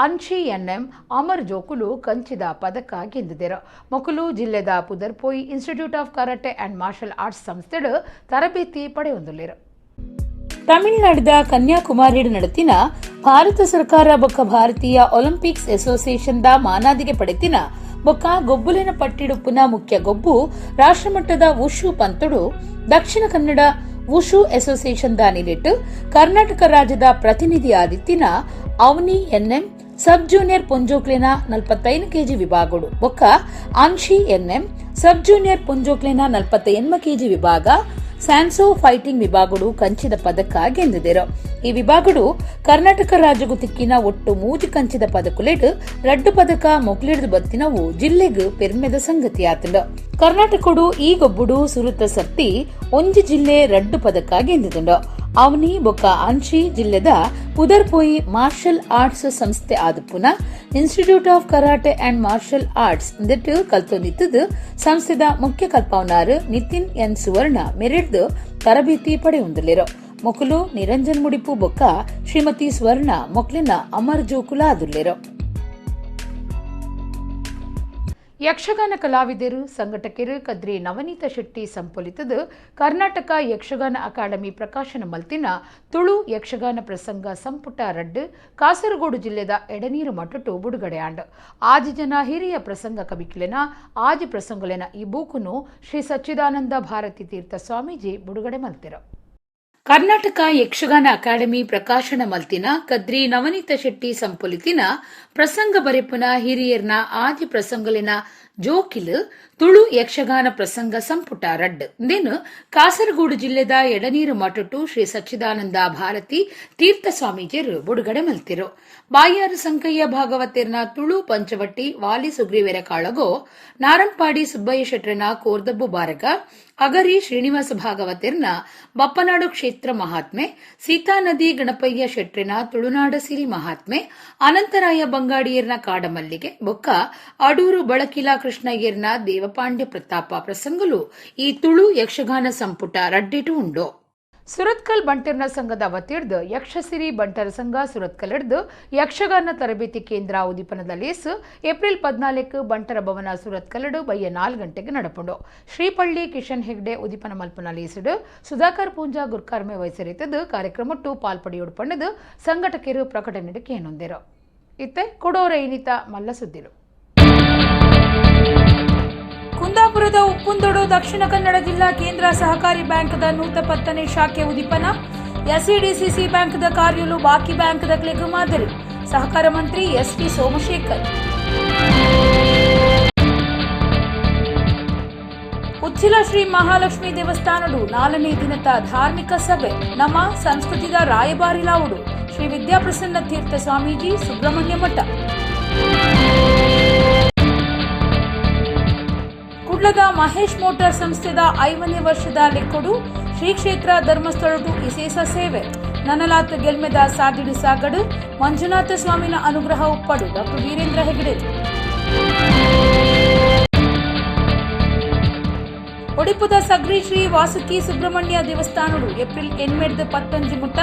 S1: ಅನ್ಶಿ ಎನ್ಎಂ ಅಮರ್ ಜೋಕುಲು ಕಂಚಿದ ಪದಕ ಗೆಂದಿದರು. ಮೊಕಲು ಜಿಲ್ಲೆದ Pudarpoi institute of karate and martial arts ಸಂಸ್ಥೆಡು ತರಬೇತಿ ಪಡೆಯೊಂದುಲ್ಲೆರು.
S10: ತಮಿಳುನಾಡದ ಕನ್ಯಾಕುಮಾರಿಡು ನಡೆತಿನ ಭಾರತ ಸರ್ಕಾರ ಬೊಕ್ಕ ಭಾರತೀಯ ಒಲಿಂಪಿಕ್ಸ್ ಅಸೋಸಿಯೇಷನ್ the ಮಾನಾದಿಗೆ ಪಡೆತಿನ ಬೊಕ್ಕ ಗೊಬ್ಬುಲಿನ ಪಟ್ಟಿಡುಪ್ಪುನ ಮುಖ್ಯ ಗೊಬ್ಬು ರಾಷ್ಟ್ರಮಟ್ಟದ ವುಷು ಪಂತೊಡು ದಕ್ಷಿಣ ಕನ್ನಡ ವುಷು ಅಸೋಸಿಯೇಷನ್ the ನಿಲಿಟ್ಟು ಕರ್ನಾಟಕ ರಾಜ್ಯದ ಪ್ರತಿನಿಧಿ ಆದಿತ್ತಿನ ಅವನಿ ಎನ್ಎಂ ಸಬ್ ಜೂನಿಯರ್ ಪೊಂಜೋಕ್ಲೆನ 45 ಕೆಜಿ ವಿಭಾಗಡು ಬೊಕ್ಕ Anshi N M sub junior ಪೊಂಜೋಕ್ಲೆನ 48 KG ವಿಭಾಗ ಸ್ಯಾನ್ಸೋ ಫೈಟಿಂಗ್ ವಿಭಾಗಡು ಕಂಚಿದ ಪದಕ ಗೆಂದಿದರು. ಈ ವಿಭಾಗಡು ಕರ್ನಾಟಕ ರಾಜ್ಯಗು ತಿಕ್ಕಿನ ಒಟ್ಟು 3 ಕಂಚಿದ ಪದಕುಲೆಡ್ 2 ಪದಕ ಮೊಕ್ಲಿಡ್ದು ಬತ್ತಿನವು ಜಿಲ್ಲೆಗ್ ಪೆರ್ಮೆದ ಸಂಗತಿಯಾತಂಡು. ಕರ್ನಾಟಕಡು ಈ ಗೊಬ್ಬುಡು ಸುರುತ ಸರ್ತಿ ಒಂಜಿ ಜಿಲ್ಲೆ 2 ಪದಕ ಗೆಂದಿದುಂಡು. ಅವನಿ ಬೊಕ್ಕ ಅನ್ಶಿ ಜಿಲ್ಲೆದ ಪುದರ್ಪೋಯಿ ಮಾರ್ಷಲ್ ಆರ್ಟ್ಸ್ ಸಂಸ್ಥೆ ಆದುಪ್ಪುನ institute of karate and martial arts ಇಂದೆಟ್ ಕಲ್ತೊಂದಿತ್ತದು ಸಂಸ್ಥೆದ ಮುಖ್ಯ ಕಲ್ಪಾವನಾರು ನಿತಿನ್ ಎನ್ ಸುವರ್ಣ ಮೆರಿಡ್ದು ತರಬೇತಿ ಪಡೆಯೊಂದುಲ್ಲೆರು. ಮೊಕಲು ನಿರಂಜನ್ ಮುಡಿಪು ಬೊಕ್ಕ ಶ್ರೀಮತಿ ಸ್ವರ್ಣ ಮೊಕ್ಲಿನ ಅಮರ್ ಜೋಕುಲ ಆದುಲ್ಲೆರು.
S1: ಯಕ್ಷಗಾನ ಕಲಾವಿದರು ಸಂಘಟಕರು ಕದ್ರಿ ನವನೀತ ಶೆಟ್ಟಿ ಸಂಪೊಲಿತದು ಕರ್ನಾಟಕ ಯಕ್ಷಗಾನ ಅಕಾಡೆಮಿ ಪ್ರಕಾಶನ ಮಲ್ತಿನ ತುಳು ಯಕ್ಷಗಾನ ಪ್ರಸಂಗ ಸಂಪುಟ ರಡ್ಡು ಕಾಸರಗೋಡು ಜಿಲ್ಲೆದ ಎಡನೀರು ಮಟ್ಟುಟು ಬಿಡುಗಡೆ ಆಂಡ್. ಆಜಿ ಜನ ಹಿರಿಯ ಪ್ರಸಂಗ ಕವಿಕ್ಲೆನ ಆಜಿ ಪ್ರಸಂಗಲೆನ ಈ ಬೂಕುನು ಶ್ರೀ ಸಚ್ಚಿದಾನಂದ ಭಾರತಿ ತೀರ್ಥ ಸ್ವಾಮೀಜಿ ಬಿಡುಗಡೆ ಮಲ್ತಿರು.
S10: ಕರ್ನಾಟಕ ಯಕ್ಷಗಾನ ಅಕಾಡೆಮಿ ಪ್ರಕಾಶನ ಮಲ್ತಿನ ಕದ್ರಿ ನವನೀತ ಶೆಟ್ಟಿ ಸಂಪೊಲಿತಿನ ಪ್ರಸಂಗ ಬರೆಪುನ ಹಿರಿಯರ್ನ ಆದಿ ಪ್ರಸಂಗಲಿನ ಜೋಕಿಲ್ ತುಳು ಯಕ್ಷಗಾನ ಪ್ರಸಂಗ ಸಂಪುಟ ರಡ್ಡ್ ಇಂದೇನು ಕಾಸರಗೋಡು ಜಿಲ್ಲೆದ ಎಡನೀರು ಮಠಟು ಶ್ರೀ ಸಚ್ಚಿದಾನಂದ ಭಾರತಿ ತೀರ್ಥ ಸ್ವಾಮೀಜಿಯರು ಬಿಡುಗಡೆ ಮಲ್ತಿರು. ಬಾಯಾರು ಸಂಕಯ್ಯ ಭಾಗವತಿರ್ನ ತುಳು ಪಂಚವಟ್ಟಿ ವಾಲಿ ಸುಗ್ರೀವೆರ ಕಾಳಗೋ, ನಾರಂಪಾಡಿ ಸುಬ್ಬಯ್ಯ ಶೆಟ್ರನ ಕೋರ್ದಬ್ಬು ಬಾರಗ, ಅಗರಿ ಶ್ರೀನಿವಾಸ ಭಾಗವತಿರ್ನ ಬಪ್ಪನಾಡು ಕ್ಷೇತ್ರ ಮಹಾತ್ಮೆ, ಸೀತಾನದಿ ಗಣಪಯ್ಯ ಶೆಟ್ರಿನ ತುಳುನಾಡ ಸಿರಿ ಮಹಾತ್ಮೆ, ಅನಂತರಾಯ ಬಂಗಾಡಿಯರ್ನ ಕಾಡಮಲ್ಲಿಗೆ ಬೊಕ್ಕ ಅಡೂರು ಬಳಕಿಲ ಕೃಷ್ಣಯ್ಯರ್ನ ದೇವಪಾಂಡ್ಯ ಪ್ರತಾಪ ಪ್ರಸಂಗಲು ಈ ತುಳು ಯಕ್ಷಗಾನ ಸಂಪುಟ ರಡ್ಡಿಟು ಉಂಡು.
S1: ಸುರತ್ಕಲ್ ಬಂಟರ್ನ ಸಂಘದ ವತಿಡ್ದು ಯಕ್ಷಸಿರಿ ಬಂಟರ ಸಂಘ ಸುರತ್ಕಲ್ ಹಿಡ್ದು ಯಕ್ಷಗಾನ ತರಬೇತಿ ಕೇಂದ್ರ ಉದ್ದೀಪನದ ಲೇಸ್ ಏಪ್ರಿಲ್ 14 ಬಂಟರ ಭವನ ಸುರತ್ಕಲ್ಡು ಬಯ್ಯ 4 ಗಂಟೆಗೆ ನಡಪುಂಡು. ಶ್ರೀಪಳ್ಳಿ ಕಿಶನ್ ಹೆಗ್ಡೆ ಉದ್ದೀಪನ ಮಲ್ಪನ ಲೇಸಿಡು ಸುಧಾಕರ್ ಪೂಂಜಾ ಗುರ್ಕಾರ್ಮೆ ವಹಿಸರಿತದ್ದು ಕಾರ್ಯಕ್ರಮಟ್ಟು ಪಾಲ್ಪಡಿಯೋಡು ಪಣ್ಣದು ಸಂಘಟಕರು ಪ್ರಕಟಣೆ ಕೇನೊಂದಿರು. ಇತ್ತೆ ಕೊಡೋರ ಇನಿತ ಮಲ್ಲ ಸುದ್ದಿರು.
S12: ಕುಂದಾಪುರದ ಉಪ್ಪುಂದೊಡು ದಕ್ಷಿಣ ಕನ್ನಡ ಜಿಲ್ಲಾ ಕೇಂದ್ರ ಸಹಕಾರಿ ಬ್ಯಾಂಕ್ದ 110ನೇ ಶಾಖೆ ಉದ್ದೀಪನ. ಎಸ್ಇಡಿಸಿಸಿ ಬ್ಯಾಂಕ್ದ ಕಾರ್ಯಲು ಬಾಕಿ ಬ್ಯಾಂಕ್ದ ಕ್ಲೆಗ್ ಮಾದರಿ. ಸಹಕಾರ ಮಂತ್ರಿ ಎಸ್ಟಿ ಸೋಮಶೇಖರ್. ಉಚ್ಚಿಲ ಶ್ರೀ ಮಹಾಲಕ್ಷ್ಮೀ ದೇವಸ್ಥಾನಡು ನಾಲ್ಕನೇ ದಿನದ ಧಾರ್ಮಿಕ ಸಭೆ. ನಮ್ಮ ಸಂಸ್ಕೃತಿದ ರಾಯಭಾರಿಲಾವುಡು ಶ್ರೀ ವಿದ್ಯಾಪ್ರಸನ್ನ ತೀರ್ಥ ಸ್ವಾಮೀಜಿ, ಸುಬ್ರಹ್ಮಣ್ಯ ಮಠ. ಕುಡ್ಲದ ಮಹೇಶ್ ಮೋಟಾರ್ ಸಂಸ್ಥೆದ 5ನೇ ವರ್ಷದ ಲೆಕ್ಕೊಡು ಶ್ರೀ ಕ್ಷೇತ್ರ ಧರ್ಮಸ್ಥಳಟು ವಿಶೇಷ ಸೇವೆ. ನನಲಾತ್ ಗೆಲ್ಮೆದ ಸಾದಿಡು ಸಾಗಡು ಮಂಜುನಾಥ ಸ್ವಾಮಿನ ಅನುಗ್ರಹ ಉಪ್ಪಡು. ಡಾಕ್ಟರ್ ವೀರೇಂದ್ರ ಹೆಗಡೆ. ಒಡಿಪುದ ಸಗ್ರಿ ಶ್ರೀ ವಾಸುಕಿ ಸುಬ್ರಹ್ಮಣ್ಯ ದೇವಸ್ಥಾನಡು ಏಪ್ರಿಲ್ 8 15 ಮುಟ್ಟ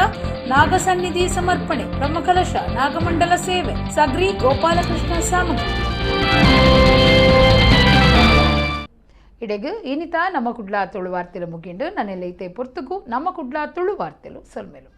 S12: ನಾಗಸನ್ನಿಧಿ ಸಮರ್ಪಣೆ. ಬ್ರಹ್ಮಕಲಶ ನಾಗಮಂಡಲ ಸೇವೆ. ಸಗ್ರಿ ಗೋಪಾಲಕೃಷ್ಣ ಸಾಮಂತ.
S1: ಇಡೆಗ್ ಇನಿತ ನಮ್ಮ ಕುಡ್ಲ ತುಳು ವಾರ್ತೆಲು ಮುಗಿಂಡು. ನನ್ನೆಲ್ಲೈತೆ ಪೊರ್ತುಗು ನಮ್ಮ ಕುಡ್ಲ ತುಳು ವಾರ್ತೆಲು ಸೊಲ್ಮೆಲು.